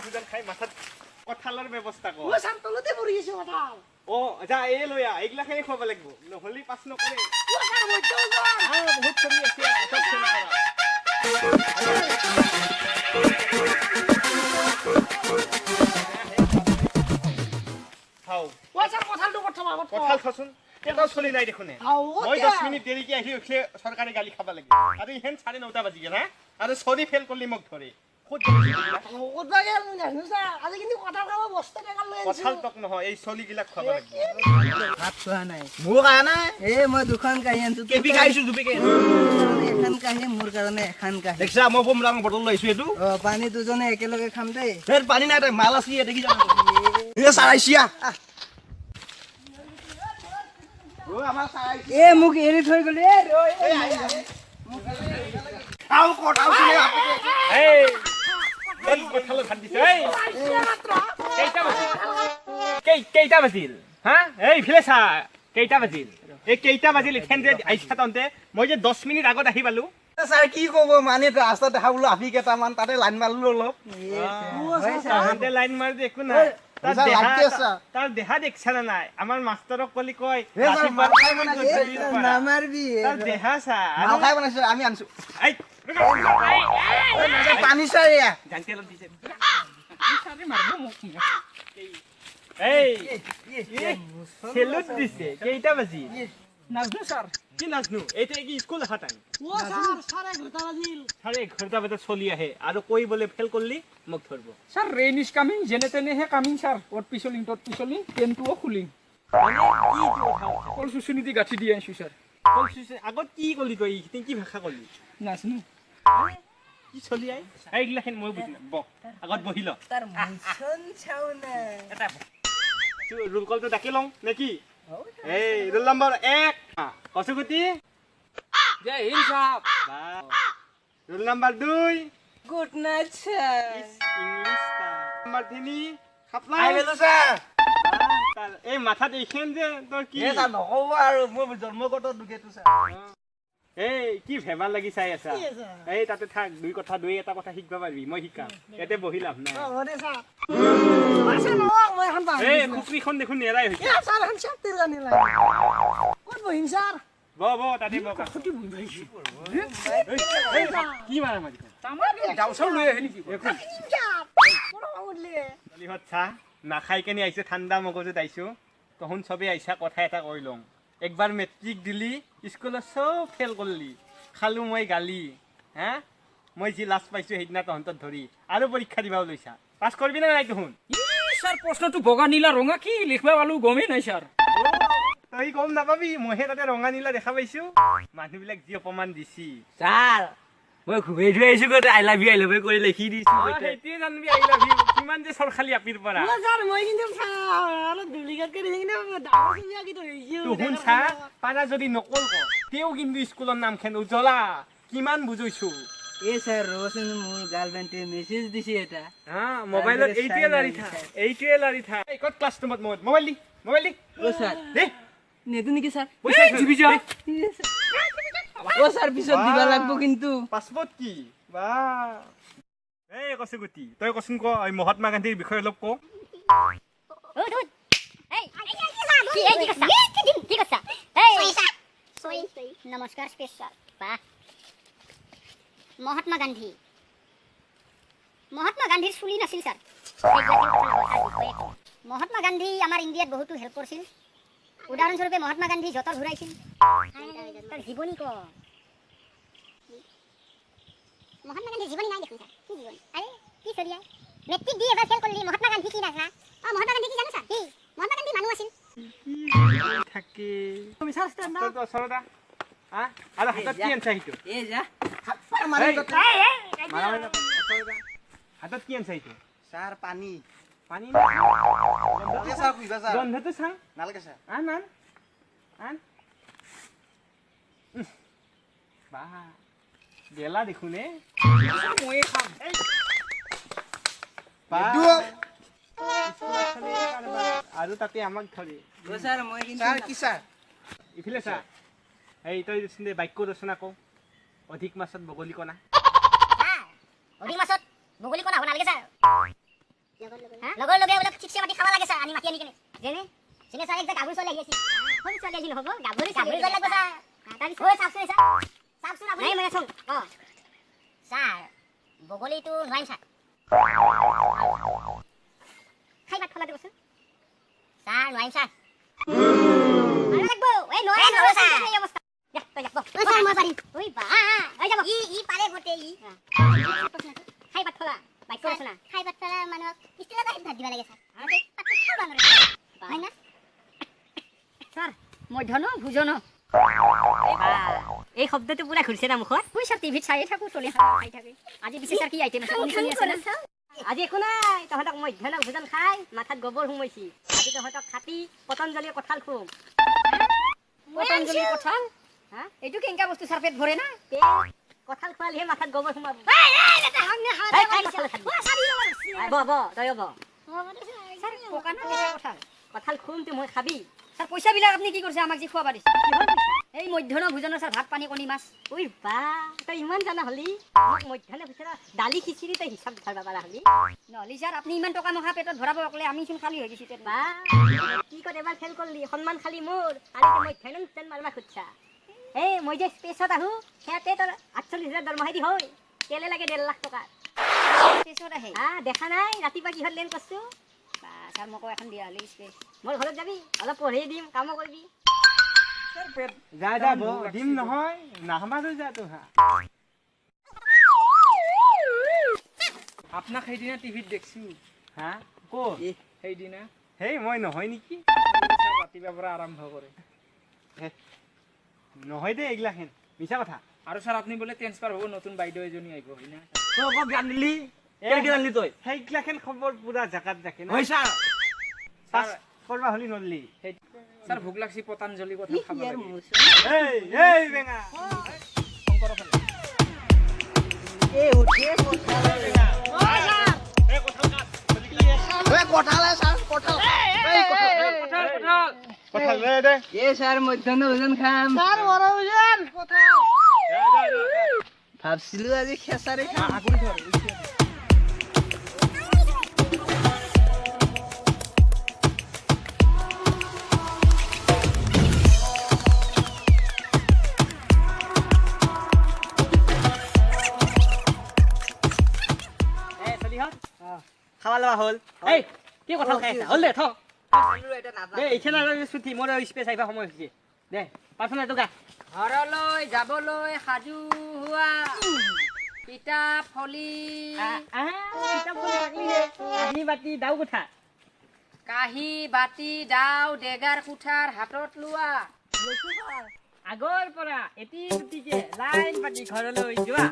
সুজান খাই মাথাত কঁঠালৰ ব্যৱস্থা কৰ। অ ছাৰ, তলতে পৰি গৈছে কঁঠাল। অ যা, এই লৈ আহ, এইগিলাখেই খুৱাব লাগিব, নহ'লে পাছ নকৰে। অ ছাৰ, মই যাওঁ। বহুত চলি আছে, চব ফেল কৰা। হাও। অ ছাৰ, কঁঠালটো ক'ত থবা? ক'ত? কঁঠাল থচোন। এটাও চলি নাই দেখোন। মই 10 মিনিট দেৰিকে আহি উঠিলে চৰকাৰে গালি খাব লাগে, আৰু ইহেন 9:30 বাজি গ'ল। হা, আৰু চৰি ফেইল কৰলি মোক ধৰে। ক'ত কঁঠাল টক নহয়, এই চলিগিলাক খুৱাব লাগিব। ভাত খোৱা নাই? মোৰ খাৱা নাই। এ মই দুখন কাঁহী আনিছো। কেবি খাইছো জুপিকে। এখন কাঁহী মোৰ কাৰণে, এখন কাঁহী। দেখছা, মই কম ডাঙৰ বটল লৈ আহিছো এইটো। অ পানী দুজনে একেলগে খাম দেই। ধেৰ পানী নাই, তই মাল আছে দেখি যাম। এ ছাৰ আহিছিয়া। এ মোক এৰি থৈ গ'লি। এ ৰৈ, আও কঁঠাল। এই কঁঠালত ভাত দিছে। এই কেইটা বাজিল? কেইটা বাজিল? হা, এই ইফালে চা, কেইটা বাজিল? এই কেইটা বাজিল? ইথেন যে আহিছা তহঁতে, মই যে 10 মিনিট আগত আহি পালো। ছাৰ কি ক'ব, মানে ৰাস্তাত দেখা বোলো আফি কেইটামান, তাতে লাইন মাৰিলো অলপ। তাহাঁতে লাইন মাৰি একো নাই, তাৰ দেহা দেখছা না নাই? আমাৰ মাষ্টৰক কলি কয় নামাৰবি। তাৰ দেহা চা, খাই বনাইছো আমি আনিছো। পানী ছাৰ, এয়া এই চেলুট দিছে। কেইটা বাজি নাজনো ছাৰ। কি নাজনো? এতিয়া কি স্কুল অহা টাইম? 11:30 বাজিল। 11:30 বজাত চলি আহে আৰু কৈ বোলে ফেইল কৰলি মোক ধৰব। ছাৰ, ৰেইন is coming, যেনে তেনেহে কামিং ছাৰ। অ'ত পিছলিং ত'ত পিছলিং, পেনটোও খুলিং। কি এইটো কথা? কল চুচুনি দি গাঁঠি দি আহিছো ছাৰ। কল চুচুনি আগত কি কলি তই? এইখিনি কি ভাষা কলি? নাজনো। কি চলি আই এইগিলাখিন মই বুজি নাপাওঁ। বহ, আগত বহি ল। তাৰ মুচন চাও না। এটা ৰোল কলটো ডাকি লওঁ নেকি? এই ৰোল নম্বৰ 1 কচুগুটি। জয় হিন্দ চাহাব। Roll number 2। Good night sir. English. Number 3 খাপলা। আহি গ'লো ছাৰ। এই মাথাত এইখন যে তোৰ কি? এ ছাৰ নক'ব আৰু, মোৰ জন্মগত দুখ এইটো ছাৰ। এই কি ভেবা লাগি চাই আছা? এই তাতে থাক, দুই কথা দুই এটা কথা শিকিব পাৰিবি, মই শিকাম। ইয়াতে বহি লাভ নাই। এই খুকৰিখন দেখোন নেৰাই হৈছে। বহ বহ, তাতে বহ। কি মাৰা মাৰি চা নাখাই কেনে আহিছো, ঠাণ্ডা মগজুত আহিছো। তহোন চবেই আহিছা, কথা এটা কৈ লওঁ। একবাৰ মেট্ৰিক দিলি, স্কুলত চব ফেইল কৰলি, খালো মই গালি। হা, মই যি লাজ পাইছো সেইদিনা তহঁতত ধৰি। আৰু পৰীক্ষা দিবাও লৈছা, পাছ কৰিবি নে নাই তহোন? ছাৰ, প্ৰশ্নটো বগা নীলা ৰঙা কি লিখিব পালো গমেই নাই ছাৰ। তই গম নাপাবি, মইহে তাতে ৰঙা নীলা দেখা পাইছো। মানুহবিলাক যি অপমান দিছি। ছাৰ, মই ঘূৰাই থৈ আহিছো, I love you I love you কৰি লিখি দিছো। সেইটোৱে জানবি I love you. কিমান যে চৰ খালি আপিৰ পৰা। তুহুন চা, পাৰা যদি নকল ক, তেওঁ কিন্তু স্কুলৰ নামখন উজ্বলা। কিমান বুজৈছো। এ ছাৰ ৰ'চোন, মোৰ গাৰ্লফ্ৰেণ্ডে মেছেজ দিছে এটা। হা, মোবাইলত এইটোৱে লাৰি থাক, এইটোৱে লাৰি থাক। এই ক'ত ক্লাছ ৰুমত মোবাইল দি, মোবাইল দি। অ ছাৰ, দে। নেদো নেকি ছাৰ? জিবি যা। অ ছাৰ, পিছত দিবা লাগব কিন্তু। পাছপৰ্ট কি বা? এই কচুগুটি, তই কচোন ক, এই মহাত্মা গান্ধীৰ বিষয়ে অলপ ক। নমস্কাৰ স্পেচিয়েল বাহ। মহাত্মা গান্ধী, মহাত্মা গান্ধীৰ চুলি নাছিল ছাৰ। মহাত্মা গান্ধী আমাৰ ইণ্ডিয়াত বহুতো হেল্প কৰিছিল। উদাহৰণস্বৰূপে মহাত্মা গান্ধী যঁতৰ ঘূৰাইছিল। তাৰ জীৱনী ক। মহাত্মা গান্ধীৰ জীৱনী নাই দেখোন ছাৰ। কি জীৱনী? আৰে কি চলিয়াই, মেট্ৰিক দি এবাৰ ফেইল কৰিলি, মহাত্মা গান্ধী কি নাজানা? অ মহাত্মা গান্ধী কি জানো ছাৰ? কি মহাত্মা গান্ধী মানুহ আছিল। থাকে আৰু হাতত কি আনছা সেইটো? এ যা। হাতত কি আনছা সেইটো? ছাৰ পানী। পানী? ছাৰ গন্ধটো চাং। নালাগে ছাৰ। আন আন আন। বা গেলা দেখোন। এ ময়ে খাম। আৰু তাতে আমাক ধৰে। ছাৰ মই কিন্তু ছাৰ কি ছাৰ? ইফালে চা। এই তই বাক্য ৰচনা কওঁ। অধিক মাছত বগলী কণা। অধিক মাছত বগলী কণা হ'ব নালাগে ছাৰ। লগৰ লগে বোলে ঠিকছে মাতি খাব লাগে ছাৰ, আনি মাতি আনি কেনে যেনে যেনে ছাৰ এক গাভৰু ছোৱালী আহি আছে, সৰু ছোৱালী আহি নহ'ব, গাভৰু ছোৱালী লাগিব ছাৰ। তাৰপিছত ঐ চাওকচোন ছাৰ, চাওকচোন আপুনি। নাই মই আছোঁ। অঁ ছাৰ, বগলীটো নোৱাৰিম ছাৰ। খাই ভাত খোলাটো কচোন ছাৰ, নোৱাৰিম ছাৰ। লাগিব এই নোৱাৰে ছাৰ, এই অৱস্থা। যা তই যা, ছাৰ মই পাৰিম। ঐ বা ঐ যাব, ই ই পাৰে গোটেই ই। খাই ভাত খোলা বাক্য ৰচনা। খাই ভাত খোলা মানুহক ষ্টিলৰ কাঁহীত ভাত দিব লাগে ছাৰ, হয় না ছাৰ? মধ্যাহ্ন ভোজন এই শব্দটো পুৰা ঘূৰিছে না মুখত? মই ছাৰ টিভিত চায়ে থাকোঁ, চলি খাই থাকে। আজি পিছে ছাৰ কি আইটেম আছে? কণী আছে না? আজি একো নাই, তহঁতক মধ্যাহ্ন ভোজন খাই মাথাত গোবৰ সোমাইছি। আজি তহঁতক খাটি পতঞ্জলি কঁঠাল খুৱাম। পতঞ্জলি কঁঠাল? হা, এইটো কেনেকুৱা বস্তু ছাৰ? পেট ভৰে না? কঁঠাল খোৱালেহে মাথাত গোবৰ সোমাব। কঁঠাল খুৱামতো মই, খাবি। ছাৰ পইচাবিলাক আপুনি কি কৰিছে? আমাক যে খুৱাব দিছে এই মধ্যাহ্ন ভোজনৰ ছাৰ, ভাত পানী কণী মাছ। ঐ বা, তই ইমান জানা হ'লি? মোক মধ্যাহ্ন ভোজনৰ দালি খিচিৰি তই হিচাপ ধৰিব পাৰা হ'লি? নহ'লি ছাৰ আপুনি ইমান টকা মখা পেটত ভৰাব অকলে, আমি চোন খালী হৈ গৈছোঁ পেট। বা কি ক'ত এবাৰ ফেইল কৰিলি, সন্মান খালি মোৰ, আৰু মধ্যাহ্ন ভোজন মাৰিব খুজিছা? এই মই যে স্পেচত আহোঁ, সিহঁতে তোৰ 48,000 দৰমহা দি হয়, কেলে লাগে 1.5 লাখ টকা স্পেচত আহে। দেখা নাই ৰাতিপুৱা কিহত লেন কৰিছোঁ? বা ছাৰ মোকো এখন দিয়া হ'লে স্পেচ। মোৰ ঘৰত যাবি, অলপ পঢ়ি দিম, কামো কৰিবি। যা যা দিম নহয়, নামাৰো যা তো। আপোনাক সেইদিনা টিভিত দেখছো। হা ক'ত সেইদিনা? সেই মই নহয় নেকি? ৰাতিপুৱাৰ পৰা আৰম্ভ কৰে। নহয় দে, এইগিলাখেন মিছা কথা। আৰু ছাৰ আপুনি বোলে ট্ৰেন্সফাৰ হ'ব, নতুন বাইদেউ এজনী আহিব হয় না? তই জানিলি? কেনেকে জানিলি তই? সেইগিলাখেন খবৰ পুৰা জাকাত ৰাখে না। হয় ছাৰ। পাছ কৰবা হ'লি নললি। ছাৰ ভোক লাগছি, পতঞ্জলি কথা খাব লাগে। এই এই বেঙা শংকৰৰ ফালে। এই উঠে কঁঠাল। এই কঁঠাল কাট। এই কঁঠাল ছাৰ, কঁঠাল। এই কঁঠাল, কঁঠাল, কঁঠাল, কঁঠাল দে দে। এই ছাৰ মধ্যাহ্ন ভোজন খাম। ছাৰ ভোজন কঁঠাল। ভাবছিলো আজি খেচাৰি খাম। আগুৰি ধৰ। খাৱা লোৱা হ'ল? এই কি কঁঠাল খাই আছা? হ'ল দে, থ দে। এইখন আৰু ছুটি, মোৰ স্পেচ আহিব সময় হৈছে। দে প্ৰাৰ্থনাটো গা। ঘৰলৈ যাবলৈ সাজু হোৱা, কিতাপ ফলি কাঁহী বাতি দাও কোঠা, কাঁহী বাতি দাও ডেগাৰ কুঠাৰ হাতত লোৱা, আগৰ পৰা এটি দুটিকে লাইন পাতি ঘৰলৈ যোৱা।